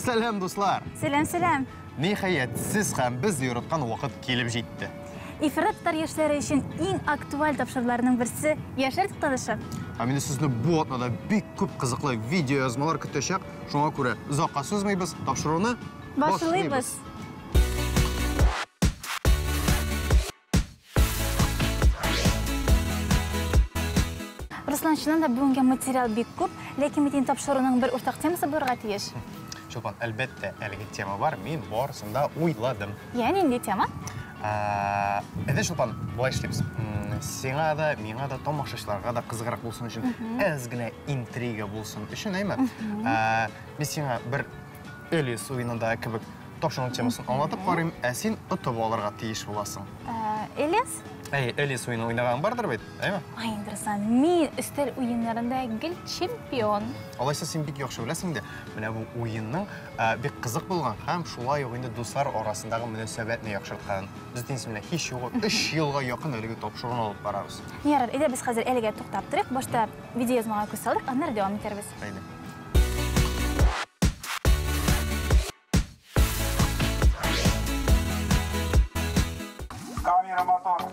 Сәлам, дуслар! Сәлам, сәлам! Ниһаять, сез һәм без яраткан вакыт килеп җитте. Эфирда татар яшьләре өчен иң актуаль тапшыруларның берсе Яшьләр тукталышы. Һәм инде сезне бу атнада бик күп кызыклы видеоязмалар көтәчәк. Шуңа күрә озакка сузмыйбыз, тапшыруны башлыйбыз. Руслан, чыннан да бүгенге материал бик күп, ләкин бит инде тапшыруның бер уртак темасы булырга тиеш. Чулпан, әлбәттә, әлеге тема бар, мин барысын да уйладым. Я, нинди тема? Әйдә, Чулпан, болай эшлибез. Сиңа да, миңа да, тамашачыларга да кызыграк булсын өчен, әз генә интрига булсын өчен, әйме? Мин сиңа бер Элис уенында кебек тапшыру темасын аңлатып карыйм, ә син отып алырга тиеш буласың. Элис? Әй, Элис уены уйнаган бардыр бит, әйме? Ай, Руслан, мин өстәл уеннарында гел чемпион. Алайса син бик яхшы беләсең инде. Менә бу уенның бик кызык булган һәм шулай ук инде дуслар арасындагы мөнәсәбәтне яхшырткан. Без инде менә һич югы 3 елга якын әлеге тапшыруны алып барабыз. Ярар, әйдә без хәзер әлегә туктап торыйк. Башта видеоязмага күз салыйк, аннары дәвам итәрбез. Әйдә. Камера, мотор.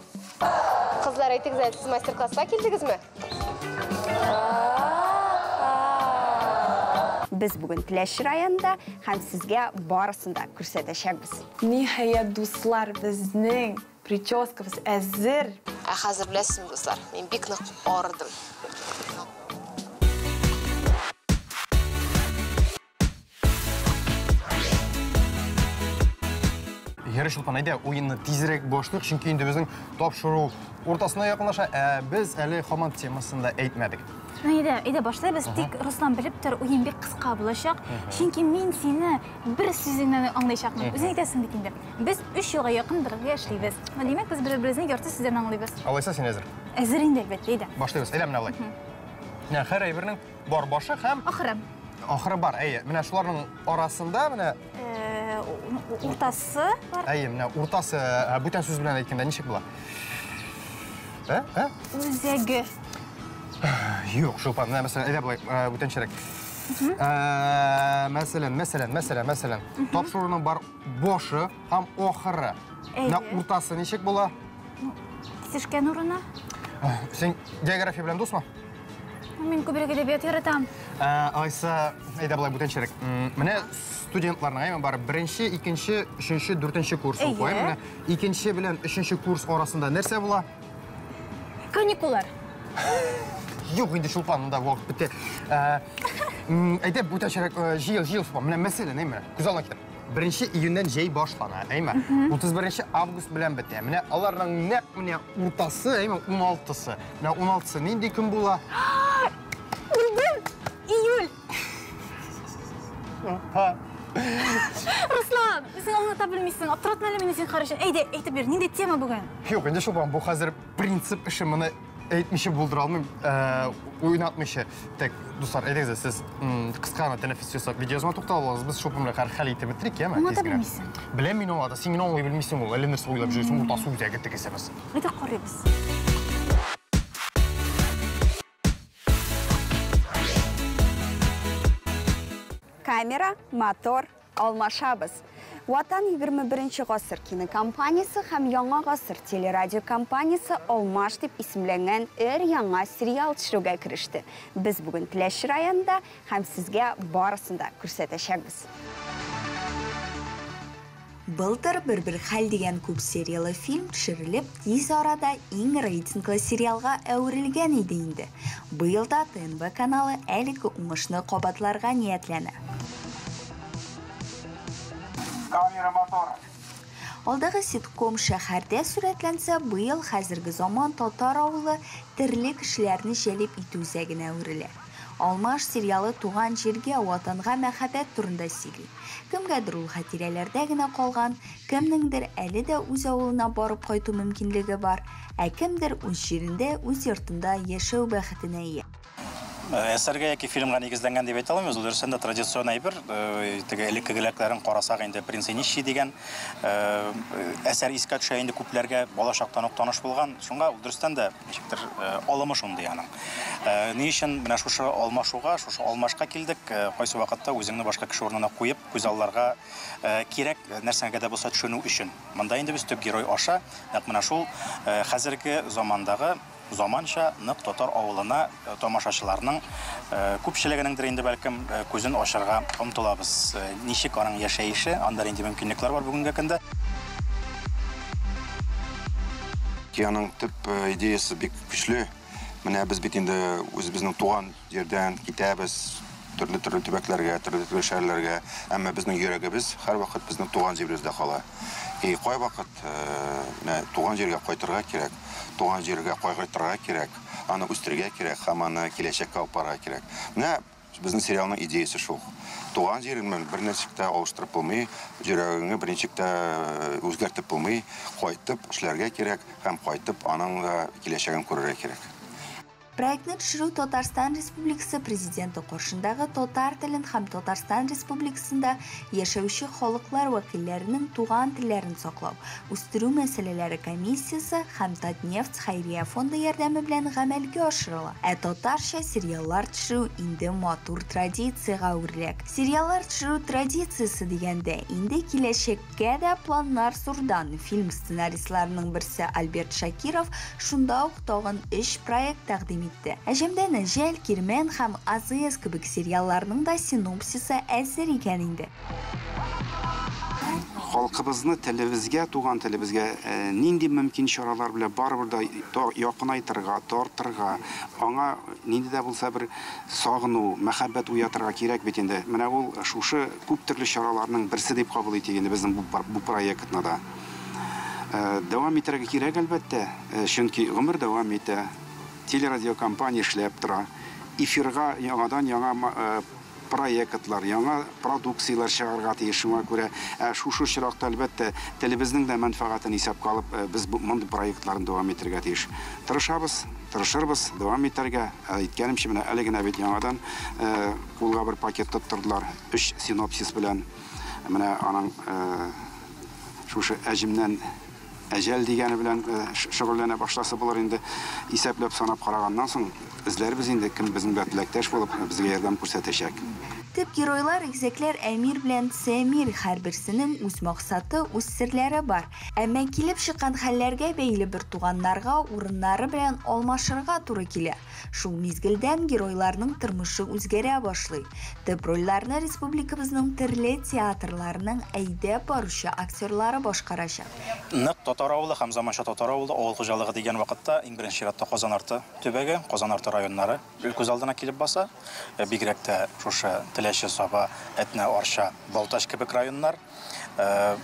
Кызлар, әйтегез әле, сез мастер-класска килдегезме? Без бүген Теләче районында һәм сезгә барысын да күрсәтәчәкбез. Ниһаять, дуслар, безнең прическабыз әзер. Ә хәзер беләсезме, дуслар, мин бик нык арыдым. Ярый, Чулпан, әйдә, уенны тизрәк башлыйк, чөнки инде безнең тапшыру уртасына якынлаша, ә без әле һаман темасын да әйтмәдек. Ну, әйдә, әйдә башлыйбыз. Тик, Руслан, белеп тор, уен бик кыска булачак. Чөнки мин сине бер сүзеңнән аңлаячакмын. Үзең әйтәсең бит инде. Без 3 елга якын бергә эшлибез. Ну, димәк, без бер-беребезне ярты сүздән аңлыйбыз. Алайса син әзер? Әзер инде, әлбәттә, әйдә. Башлыйбыз. Әйдә менә болай. Менә һәр әйбернең бар башы һәм ахыры. Ахыры бар, әйе. Менә шуларның арасында менә уртасы бар. Әйе, менә уртасы, бүтән сүз белән әйткәндә ничек була? Ә? Ә? Үзәге. Юк, Чулпан, менә мәсәлән, әйдә болай, бүтәнчәрәк. Мәсәлән, мәсәлән, мәсәлән, мәсәлән, тапшыруның бар башы һәм ахыры. Менә уртасы ничек була? Кисешкән урыны. Син география белән дусмы? Мин күбрәк әдәбият яратам. Алайса, әйдә болай бүтәнчәрәк. Менә студентларның, әйме, бар беренче, икенче, өченче, дүртенче курс укый. Менә икенче белән өченче курс арасында нәрсә була? Каникуллар. Юк, инде Чулпан, монда вакыт бетте. Әйдә бүтәнчәрәк, җыел, җыел, Чулпан. Менә мәсәлән, әйме, күз алдына китер. 1 июньнән җәй башлана, әйме? 31 август белән бетә. Менә аларның нәкъ менә уртасы, әйме, 16-сы. Менә 16-сы нинди көн була? Үлдем! Июль! Руслан, син аңлата белмисең. Аптыратма әле мине зинһар өчен. Әйдә, әйтеп бир, нинди тема бүген? Юк, инде Чулпан, бу хәзер принцип эше, моны әйтмичә булдыра алмыйм, уйнатмыйча. Так, дуслар, әйдәгез, сез кыска гына тәнәфес ясап видеоязма тукталып алыгыз. Без Чулпан белән хәл итеп бетерик, яме? Аңлата белмисең. Беләм мин аңлата, син генә аңлый белмисең ул. Әллә нәрсә уйлап йөрисең, уртасы үзәге тегесе без. Әйдә карыйбыз. Камера, мотор, алмашабыз. Ватан 21 гасыр кинокомпаниясе һәм Яңа гасыр телерадиокомпаниясе Алмаш дип исемләнгән өр яңа сериал төшерүгә кереште. Без бүген Теләче районында һәм сезгә барысын да күрсәтәчәкбез. Былтыр Бер-бер хәл дигән күп сериялы фильм төшерелеп, тиз арада иң рейтинглы сериалга әверелгән иде инде. Быел да ТНВ каналы әлеге уңышны кабатларга ниятләнә. Камера, мотор. Алдагы ситком шәһәрдә сурәтләнсә, быел хәзерге заман татар авылы терле кешеләрне җәлеп итү үзәгенә әверелә. Алмаш сериалы туган җиргә, ватанга мәхәббәт турында сөйли. Кемгәдер ул хатирәләрдә генә калган, кемнеңдер әле дә үз авылына барып кайту мөмкинлеге бар, ә кемдер үз җирендә, үз йортында яшәү бәхетенә ия. Әсәргә яки фильмга нигезләнгән дип әйтә алмыйбыз, ул дөрестән дә традицион әйбер. Теге элеккегеләкләрен карасак инде «Принц и нищий» дигән әсәр искә төшә инде күпләргә, бала чактан ук таныш булган. Шуңа ул дөрестән дә ничектер алымы шундый аның. Ни өчен менә шушы алмашуга, шушы алмашка килдек? Кайсы вакытта үзеңне башка кеше урынына куеп, күзалларга кирәк, нәрсәгә дә булса төшенү өчен. Монда инде без төп герой аша нәкъ менә шул хәзерге замандагы заманча нык татар авылына тамашачыларның күпчелегенеңдер инде бәлкем күзен ачарга омтылабыз. Ничек аның яшәеше, анда инде мөмкинлекләр бар бүгенге көндә. Аның төп идеясы бик көчле. Менә без бит инде үзебезнең туган җирдән китәбез, төрле-төрле төбәкләргә, төрле-төрле шәһәрләргә, әмма безнең йөрәгебез һәрвакыт безнең туган җиребездә кала. И кайвакыт менә туган җиргә кайтырга кирәк, туган җиргә кайгыртырга кирәк, аны үстерергә кирәк һәм аны киләчәккә алып барырга кирәк. Менә безнең сериалның идеясы шул. Туган җиреңне берничек тә алыштырып булмый, йөрәгеңне берничек тә үзгәртеп булмый, кайтып эшләргә кирәк һәм кайтып аның да киләчәген күрергә кирәк. Проектны төшерү Татарстан Республикасы Президенты каршындагы татар телен һәм Татарстан Республикасында яшәүче халыклар вәкилләренең туган телләрен саклау, үстерү мәсьәләләре комиссиясе һәм Татнефть хәйрия фонды ярдәме белән гамәлгә ашырыла. Ә татарча сериаллар төшерү инде матур традициягә әверелә. Сериаллар төшерү традициясе дигәндә, инде киләчәккә дә планнар зурдан. Фильм сценаристларының берсе Альберт Шакиров шунда ук тагын 3 проект тәкъдим итте. Әҗемдән Әҗәл, Кирмән һәм АЗС кебек сериалларның да синопсисы әзер икән инде. Халкыбызны телебезгә, туган телебезгә нинди мөмкин чаралар белән барыбер да якынайтырга, тартырга, аңа нинди дә булса бер сагыну, мәхәббәт уятырга кирәк бит инде. Менә ул шушы күп төрле чараларның берсе дип кабул итик инде безнең бу проектны да. Дәвам итәргә кирәк әлбәттә, чөнки гомер дәвам итә. Телерадиокомпания эшләп тора. Эфирга яңадан яңа проектлар, яңа продукцияләр чыгарга тиеш. Шуңа күрә шушы очракта әлбәттә телебезнең дә мәнфәгатен исәпкә алып без мондый проектларны дәвам итәргә тиеш. Тырышабыз, тырышырбыз дәвам итәргә. Әйткәнемчә, менә әле генә бит яңадан кулга бер пакет тоттырдылар, 3 синопсис белән. Менә аның шушы Әҗемнән Әҗәл дигәне белән шөгыльләнә башласы булыр инде. Исәпләп санап караганнан соң эзләрбез инде, кем безнең белән теләктәш булып безгә ярдәм күрсәтәчәк. Төп геройлар игезәкләр Әмир белән Сәмир, һәрберсенең үз максаты, үз серләре бар. Әмма килеп чыккан хәлләргә бәйле бер туганнарга урыннары белән алмашырга туры килә. Шул мизгелдән геройларның тормышы үзгәрә башлый. Төп рольләрне республикабызның төрле театрларының әйдәп баручы актерлары башкарачак. Нык татар авылы һәм заманча татар авылы авыл хуҗалыгы дигән вакытта иң беренче чиратта Казан арты төбәге, Казан арты районнары күз алдына килеп баса. Бигрәк тә шушы Теләче, Саба, Әтнә, Арча, Балтач кебек районнар.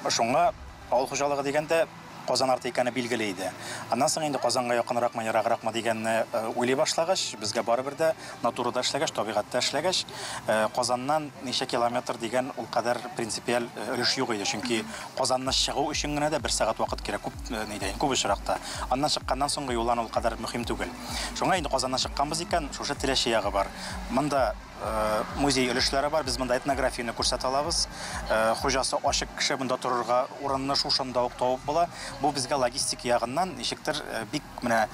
Шуңа авыл хуҗалыгы дигәндә Казан арты икәне билгеле иде. Аннан соң инде Казанга якынракмы, ерагракмы дигәнне уйлый башлагач, безгә барыбер дә натурада эшләгәч, табигатьтә эшләгәч, Казаннан ничә километр дигән ул кадәр принципиаль өлеш юк иде. Чөнки Казанны чыгу өчен генә дә бер сәгать вакыт кирәк, күп очракта. Аннан чыкканнан соңгы юллан ул кадәр мөһим түгел. Шуңа инде Казаннан чыкканбыз икән, шушы Теләче ягы бар. Монда музей өлешләре бар, без монда этнографияне күрсәтә алабыз. Хуҗасы ачык кеше монда торырга урынны шушында ук табып була. Бу безгә логистик ягыннан ничектер бик менә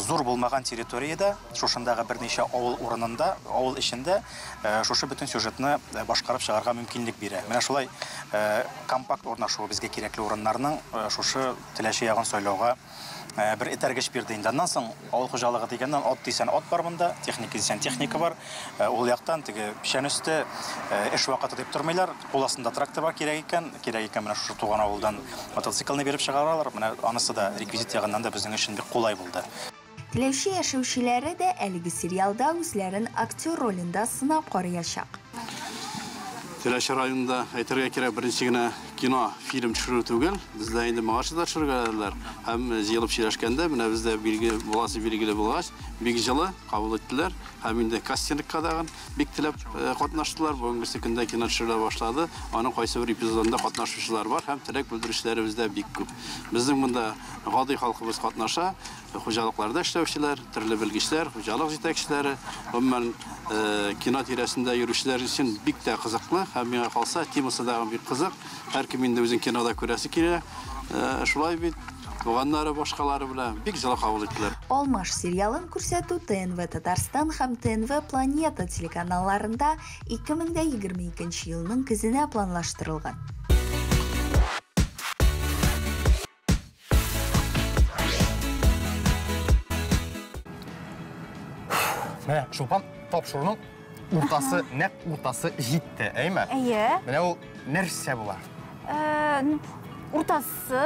зур булмаган территориядә, шушындагы берничә авыл урынында, авыл эчендә шушы бөтен сюжетны башкарып чыгарга мөмкинлек бирә. Менә шулай компакт урнашуы безгә кирәкле урыннарның шушы Теләче ягын сайлауга бер этәргеч бирде инде. Аннан соң авыл хуҗалыгы дигәннән ат дисән ат бар монда, техника дисән техника бар. Ул яктан теге печән өсте эш вакыты дип тормыйлар. Кул астында трактор бар, кирәк икән, кирәк икән менә шушы туган авылдан мотоциклны биреп чыгаралар. Менә анысы да реквизит ягыннан да безнең өчен бик кулай булды. Теләүче яшәүчеләре дә әлеге сериалда үзләрен актер ролендә сынап караячак. Теләче районында әйтергә кирәк, беренче генә Кино, фильм төшерү түгел, бездә инде моңарчы да төшергәләделәр. Һәм җыелып сөйләшкәндә, менә бездә билге буласы билгеле булгач, бик җылы кабул иттеләр. Һәм инде кастингка тагын бик теләп катнаштылар. Бүгенгесе көндә кино төшерелә башлады. Аның кайсы бер эпизодында катнашучылар бар һәм теләк белдерүчеләребез дә бик күп. Безнең монда гади халкыбыз катнаша, хуҗалыкларда эшләүчеләр, төрле белгечләр, хуҗалык җитәкчеләре, гомумән, кино тирәсендә йөрүчеләр өчен бик тә кызыклы һәм миңа калса, темасы да бик кызык. Һәркем инде үзен кинода күрәсе килә. Шулай бит, туганнары, башкалары белән бик җылы кабул иттеләр. Алмаш сериалын күрсәтү ТНВ Татарстан һәм ТНВ Планета телеканалларында 2022 елның көзенә планлаштырылган. Менә Чулпан тапшыруның уртасы, нәкъ уртасы җитте, әйме? Әйе. Менә ул нәрсә була? Уртасы,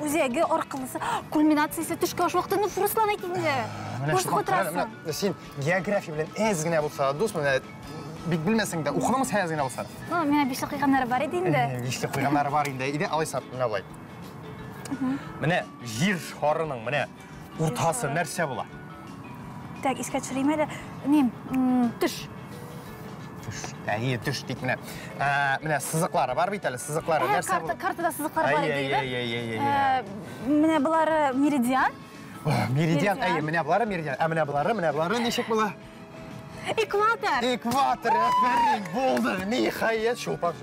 үзәге, аркылысы, кульминациясе, төшке аш вакыты, ну, Руслан әйт инде. Менә Чулпан, кара, менә син география белән әз генә булса да дус, менә бик белмәсәң дә, укыдыңмы син әз генә булса? Ну, миңа бишле куйганнары бар иде инде. Бишле куйганнары бар инде. Иде, алайса, менә болай. Менә җир шарының менә уртасы нәрсә була? Так, искә төшерим әле. Ни, төш. Төш. Әйе, төш дип менә. Менә сызыклары бар бит әле, сызыклары нәрсә була? Картада сызыклар бар иде. Әйе. Менә болары меридиан. Меридиан, әйе, менә болары меридиан. Ә менә болары ничек була? Экватор. Экватор, афәрин, булды. Ниһаять, Чулпан.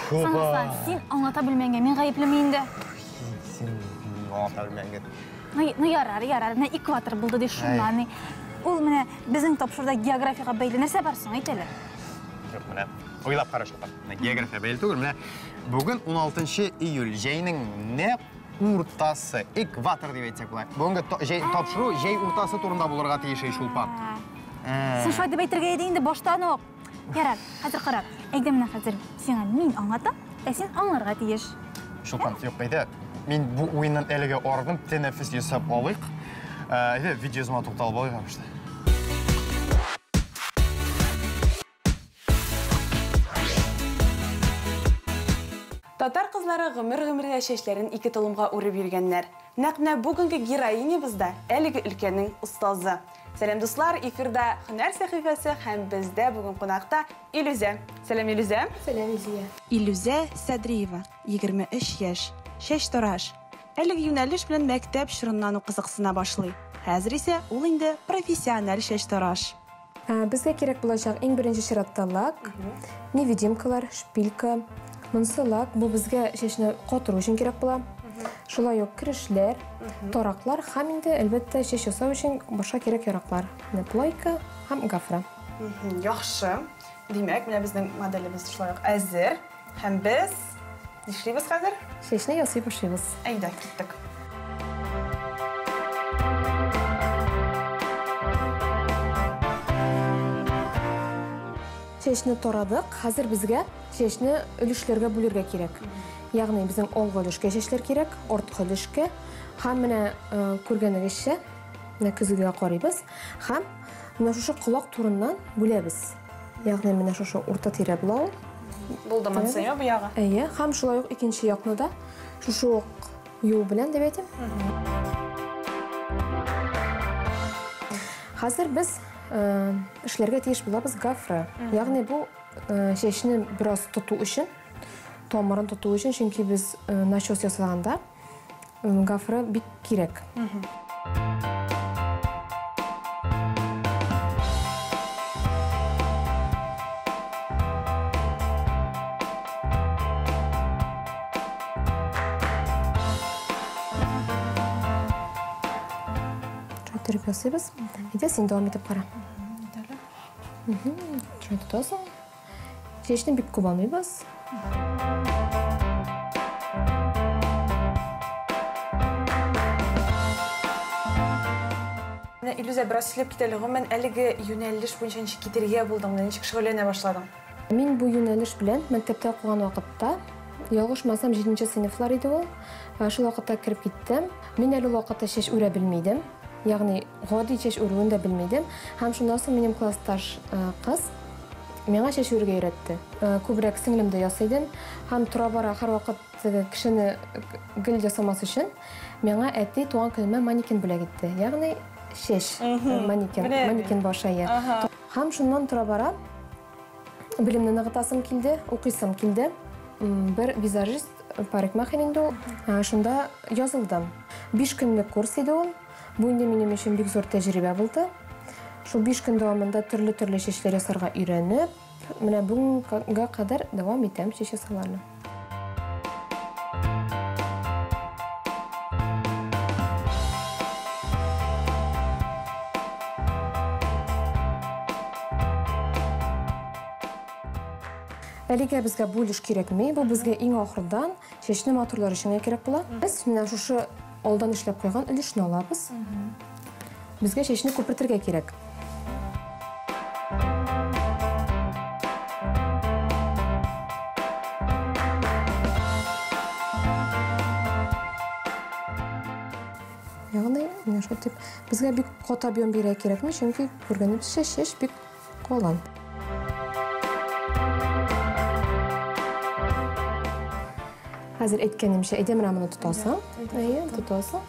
Руслан, син аңлата белмәгәнгә мин гаеплеме инде? Син аңлата белмәгәнгә. Ну, ярар, ярар. Менә экватор булды ди шуннан. Ул менә безнең тапшыруда географиягә бәйле нәрсә бар соң, әйт әле. Юк, менә уйлап кара, Чулпан. Менә география бәйле түгел. Менә бүген 16 июль, җәйнең нәкъ уртасы, экватор дип әйтсәк була. Бүгенге тапшыру җәй уртасы турында булырга тиеш, Чулпан. Син шулай дип әйтергә иде инде баштан ук. Ярар, хәзер кара. Әйдә менә хәзер сиңа мин аңлатам, ә син аңларга тиеш. Чулпан, юк, әйдә. Мин бу уеннан әлегә ардым, тәнәфес ясап алыйк. Әйдә, видеозма тукталып алыйк абышта. Татар кызлары гомер-гомергә чәчләрен ике толымга үреп йөргәннәр. Нәкъ менә бүгенге героинябыз да әлеге өлкәнең остазы. Сәлам, дуслар, эфирда Һөнәр сәхифәсе һәм бездә бүген кунакта Илүзә. Сәлам, Илүзә. Сәлам, Илзия. Илүзә Сәдриева, 23 яшь, чәч тараш. Әлеге юнәлеш белән мәктәп чорыннан ук кызыксына башлый. Хәзер исә ул инде профессиональ чәч тараш. Безгә кирәк булачак иң беренче чиратта лак, невидимкалар, шпилька, монсы лак, бу безгә чәчне катыру өчен кирәк була. Шулай ук керешләр, тараклар һәм инде әлбәттә чәч ясау өчен башка кирәк яраклар. Менә плойка һәм гафра. Яхшы. Димәк, менә безнең моделебез шулай ук әзер. Һәм без нишлибез хәзер? Чәчне ясый башлыйбыз. Әйдә, киттек. Чәчне тарадык. Хәзер безгә чәчне өлешләргә бүлергә кирәк. Ягъни безнең алгы өлешкә чәчләр кирәк, арткы өлешкә. Һәм менә күргәнегезчә, менә көзгегә карыйбыз. Һәм менә шушы колак турыннан бүләбез. Ягъни менә шушы урта тирә була ул. Булды монысы, бу ягы. Әйе, һәм шулай ук икенче якны да шушы ук юл белән дип әйтим. Хәзер без эшләргә тиеш булабыз гафра. Ягъни бу чәчне бераз тоту өчен, тамырын тоту өчен, чөнки без начос ясаганда гафра бик кирәк. Иттереп ясыйбыз. Әйдә, син дәвам итеп кара. Шулай тотасың. Чәчне бик күп алмыйбыз. Менә Илүзә, бераз сөйләп кит әле, гомумән, әлеге юнәлеш буенча ничек китергә булдың, менә ничек шөгыльләнә башладың? Мин бу юнәлеш белән мәктәптә укыган вакытта, ялгышмасам, 7 сыйныфлар иде ул. Шул вакытта кереп киттем. Мин әле ул вакытта чәч үрә белми идем. Ягъни гади чәч үрүен дә белми идем. Һәм шуннан соң минем классташ кыз миңа чәч үрергә өйрәтте. Күбрәк сеңлем дә ясый идем. Һәм тора-бара һәрвакыт кешене гел ясамас өчен миңа әти туган көнемә манекен бүләк итте. Ягъни чәч манекен, манекен башы. Һәм шуннан тора-бара белемне ныгытасым килде, укыйсым килде. Бер визажист, парикмахер инде ул, шунда язылдым. 5 көнлек курс иде ул. Бу инде минем өчен бик зур тәҗрибә булды. Шул 5 көн дәвамында төрле-төрле чәчләр ясарга өйрәнеп, менә бүгенгә кадәр дәвам итәм чәч ясауларны. Әлегә безгә бу өлеш кирәкми, бу безгә иң ахырдан чәчне матурлар өчен генә кирәк була. Без менә шушы алдан эшләп куйган өлешне алабыз. Безгә чәчне күпертергә кирәк. Ягъни, менә шул тип. Безгә бик каты объем бирергә кирәкми, чөнки күргәнебезчә чәч бик калын. Хәзер әйткәнемчә, әйдә менә моны тотасың. Әйе, тотасың.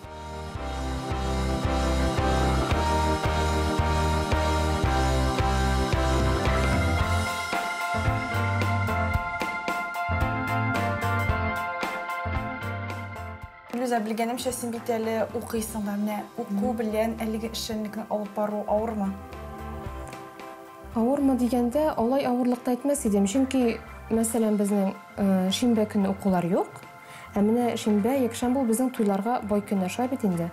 Илүзә, белгәнемчә, син бит әле укыйсың да. Менә уку белән әлеге эшчәнлекне алып бару авырмы? Авырмы дигәндә, алай авырлык та әйтмәс идем, чөнки, мәсәлән, безнең шимбә көне укулар юк. Ә менә шимбә, якшәмбе ул безнең туйларга бай көннәр, шулай бит инде.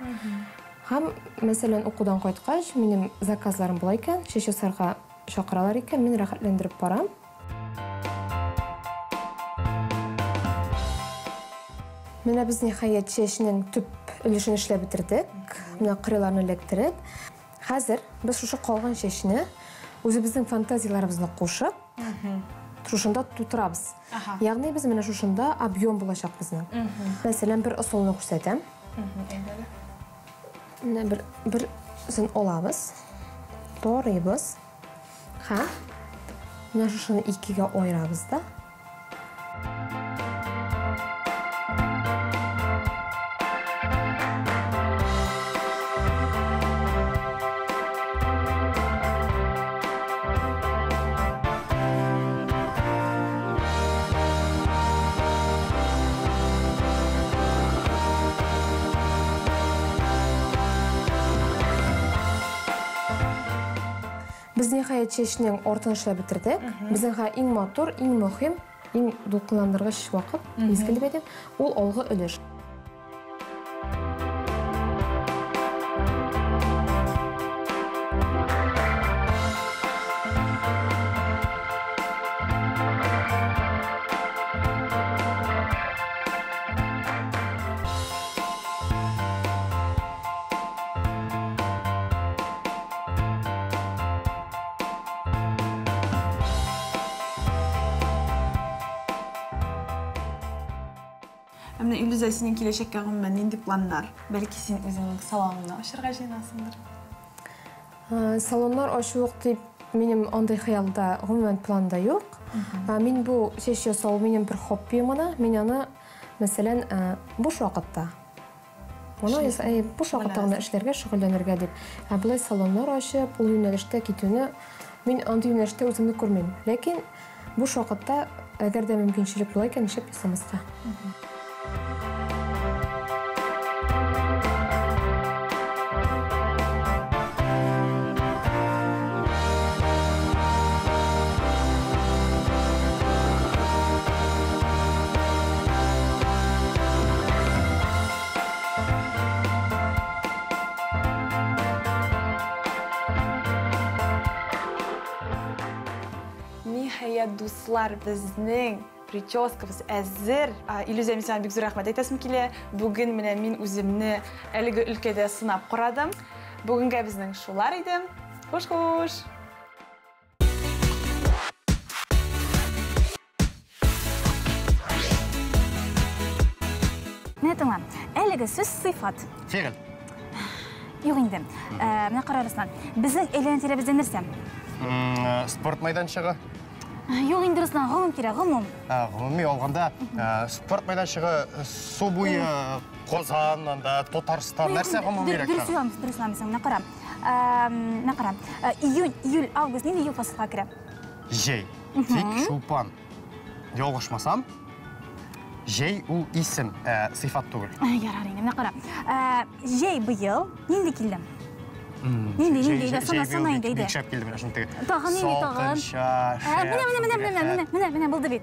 Һәм, мәсәлән, укудан кайткач, минем заказларым була икән, чәч ясарга чакыралар икән, мин рәхәтләндереп барам. Менә без ниһаять чәчнең төп өлешен эшләп бетердек, менә кырыйларны эләктереп. Хәзер без шушы калган чәчне үзебезнең фантазияләребезне кушып, шушында тутырабыз. Ягъни без менә шушында объем булачак безнең. Мәсәлән, бер ысулны күрсәтәм. Менә бер үзен алабыз, тарыйбыз һәм менә шушыны икегә аерабыз да. Без ниһаять чәчнең артын эшләп бетердек. Безнең һәм иң матур, иң мөһим, иң дулкынландыргыч вакыт, мизгел дип әйтәм, ул алгы өлеш. Менә Илүзә, синең киләчәккә гомумән нинди планнар? Бәлки син үзеңнең салоныңны ачарга җыенасыңдыр? Салоннар ачу дип минем андый хыялда гомумән планда юк. Мин бу чәч ясау минем бер хоббим гына. Мин аны, мәсәлән, буш вакытта. Моны буш вакытта гына эшләргә, шөгыльләнергә дип. Ә болай салоннар ачып, ул юнәлештә китүне мин андый юнәлештә үземне күрмим. Ләкин буш вакытта, әгәр дә мөмкинчелек була икән, нишләп ясамаска? Ниһаять, дуслар, безнең прическабыз әзер. Илүзә, мин сиңа бик зур рәхмәт әйтәсем килә. Бүген менә мин үземне әлеге өлкәдә сынап карадым. Бүгенгә безнең шулар иде. Хуш-хуш! Менә тыңла. Әлеге сүз сыйфат. Фигыль. Юк инде. Менә кара, Руслан. Безнең әйләнә-тирәбездә нәрсә? Спорт мәйданчыгы. Юк инде, Руслан, гомум кирәк, гомум. Гомуми алганда, спорт мәйданчыгы, су буе, Казан, анда Татарстан, нәрсә гомумирәк? Дөрес уйламыйсың, дөрес уйламыйсың. Менә кара. Менә кара. Июнь, июль, август нинди ел фасылга керә? Җәй. Тик Чулпан. Ялгышмасам, җәй ул исем, сыйфат түгел. Ярар инде, менә кара. Җәй быел нинди килде? Нинди, нинди, әйдә, сана, сана инде, әйдә. Бик шәп килде менә шуны теге. Тагын нинди, тагын? Салкынча, шәп. Менә, менә, менә, менә, менә, менә булды бит.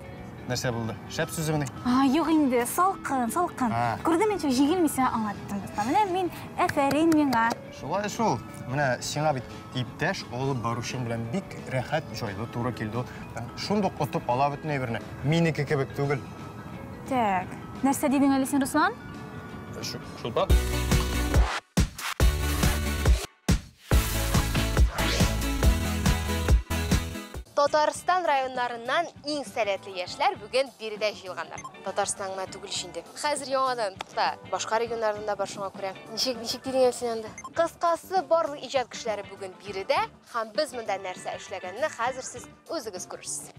Нәрсә булды? Шәп сүземени? Юк инде, салкын, салкын. Күрдеңме, ничек җиңел мин сиңа аңлаттым. Менә мин, афәрин миңа. Шулай шул. Менә сиңа бит иптәш алып баручың белән бик рәхәт, җайлы туры килде. Шундук отып ала бөтен әйберне. Минеке кебек түгел. Так, нәрсә дидең әле син, Руслан? Чулпан. Татарстан районнарыннан иң сәләтле яшьләр бүген биредә җыелганнар. Татарстан гына түгел инде. Хәзер яңадан тукта, башка регионнардан да бар шуңа күрә. Ничек, ничек дидең әле син анда? Кыскасы, барлык иҗат кешеләре бүген биредә һәм без монда нәрсә эшләгәнне хәзер сез үзегез күрерсез.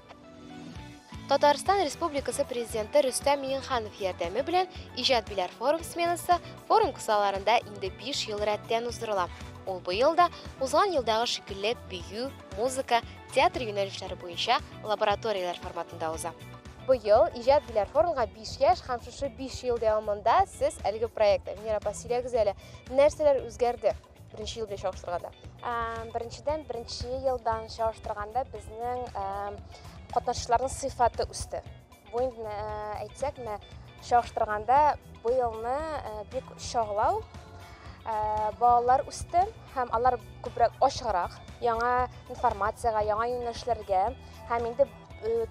Татарстан Республикасы Президенты Рөстәм Миңнеханов ярдәме белән Иҗат Биләр форум сменасы форум кысаларында инде 5 ел рәттән уздырыла. Ул быел да узган елдагы шикелле бию, музыка, театр юнәлешләре буенча лабораторияләр форматында уза. Быел Иҗат Биләр форумга 5 яшь һәм шушы 5 ел дәвамында сез әлеге проектта. Венера апа, сөйләгез әле, нәрсәләр үзгәрде беренче ел белән чагыштырганда? Беренчедән, беренче елдан чагыштырганда безнең катнашучыларның сыйфаты үсте. Бу инде әйтсәк, менә чагыштырганда бу елны бик чагылау балалар үсте һәм алар күбрәк ачыграк, яңа информациягә, яңа юнәлешләргә һәм инде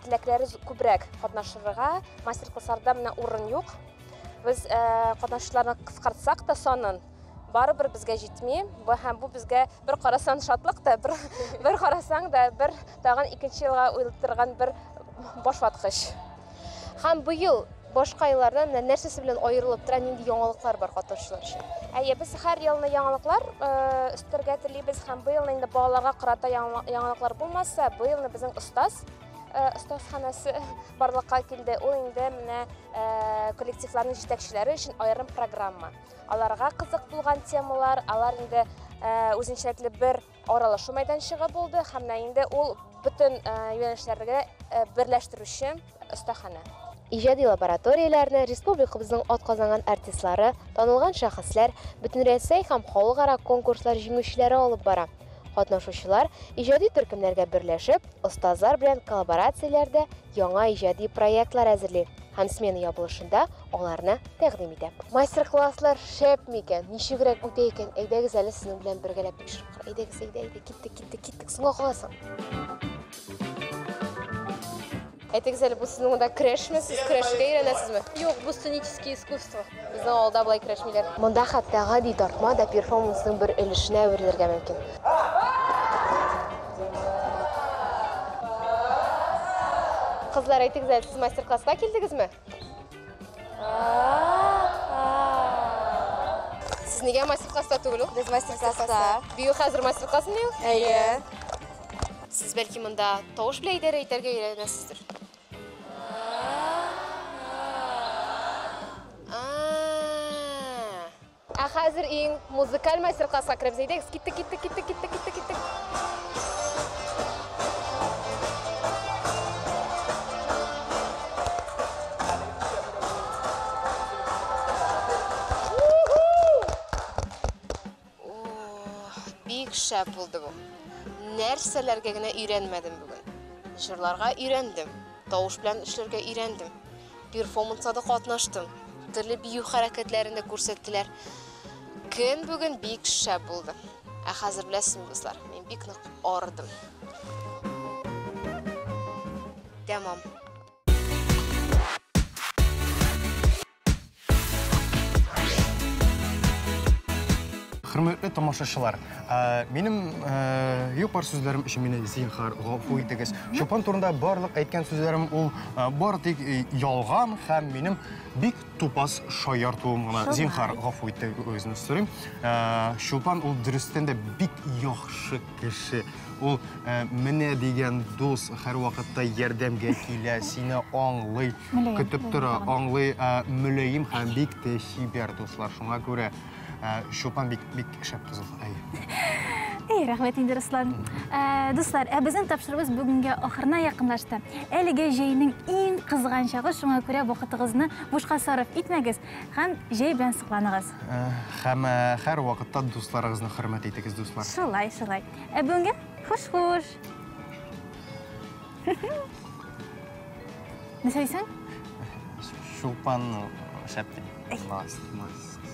теләкләре күбрәк катнашырга. Мастер-классларда менә урын юк. Без катнашучыларны кыскартсак та санын барыбер безгә җитми. Бу һәм бу безгә бер карасаң шатлык та, бер карасаң да бер тагын икенче елга уйлаттырган бер башваткыч. Һәм быел башка еллардан менә нәрсәсе белән аерылып тора, нинди яңалыклар бар катнашучылар өчен? Әйе, без һәр елны яңалыклар өстәргә телибез һәм быел инде балаларга карата яңалыклар булмаса, быелны безнең остазханасы барлыкка килде. Ул инде менә коллективларның җитәкчеләре өчен аерым программа. Аларга кызык булган темалар, алар инде үзенчәлекле бер аралашу мәйданчыгы булды һәм менә инде ул бөтен юнәлешләргә берләштерүче остахана. Иҗади лабораторияләрне республикабызның атказанган артистлары, танылган шәхесләр, бөтенрәсәй һәм халыкара конкурслар җиңүчеләре алып бара. Катнашучылар иҗади төркемнәргә берләшеп, остазлар белән коллаборацияләрдә яңа иҗади проектлар әзерли һәм смена ябылышында аларны тәкъдим итә. Мастер-класслар шәп микән, ничегрәк үтә икән? Әйдәгез әле сезнең белән бергәләп тикшереп карыйк. Әйдәгез, әйдә, әйдә, киттек, киттек, киттек, соңга каласың. Әйтегез әле, бу сезнең монда көрәшме? Сез көрәшергә өйрәнәсезме? Юк, бу сценическое искусство. Безнең авылда болай көрәшмиләр. Монда хәтта гади тартма да перформансның бер өлешенә әверелергә мөмкин. Кызлар, әйтегез әле, сез мастер-класска килдегезме? Сез нигә мастер-класста түгел ул? Без мастер-класста. Бию хәзер мастер-классмы ул? Әйе. Сез бәлки монда тавыш белән идарә итәргә өйрәнәсездер? Ә хәзер иң музыкаль мастер-класска керәбез. Әйдәгез, киттек, киттек, киттек, киттек, киттек, киттек. Бик шәп булды бу. Нәрсәләргә генә өйрәнмәдем бүген. Җырларга өйрәндем, тавыш белән эшләргә өйрәндем. Перформанста да катнаштым. Төрле бию хәрәкәтләрен дә күрсәттеләр. Көн бүген бик шәп булды. Ә хәзер беләсезме, дуслар, мин бик нык арыдым. Тәмам. Хөрмәтле тамашачылар, минем юк бар сүзләрем өчен мине зинһар гафу итегез. Чулпан турында барлык әйткән сүзләрем ул бары тик ялган һәм минем бик тупас шаяртуым гына. Зинһар гафу итегезне сорыйм. Чулпан ул дөрестән дә бик яхшы кеше. Ул менә дигән дус, һәрвакытта ярдәмгә килә, сине аңлый, көтеп тора, аңлый, мөлаем һәм бик тә чибәр, дуслар. Шуңа күрә Чулпан бик бик шәп кыз ул. Әйе. Әй, рәхмәт инде, Руслан. Дуслар, ә безнең тапшыруыбыз бүгенгә ахырына якынлашты. Әлеге җәйнең иң кызган чагы, шуңа күрә вакытыгызны бушка сарыф итмәгез һәм җәй белән сокланыгыз. Һәм һәр вакытта дусларыгызны хөрмәт итегез, дуслар. Шулай, шулай. Ә бүгенгә хуш-хуш. Нәрсә дисең? Чулпан шәп ди. Nice, nice.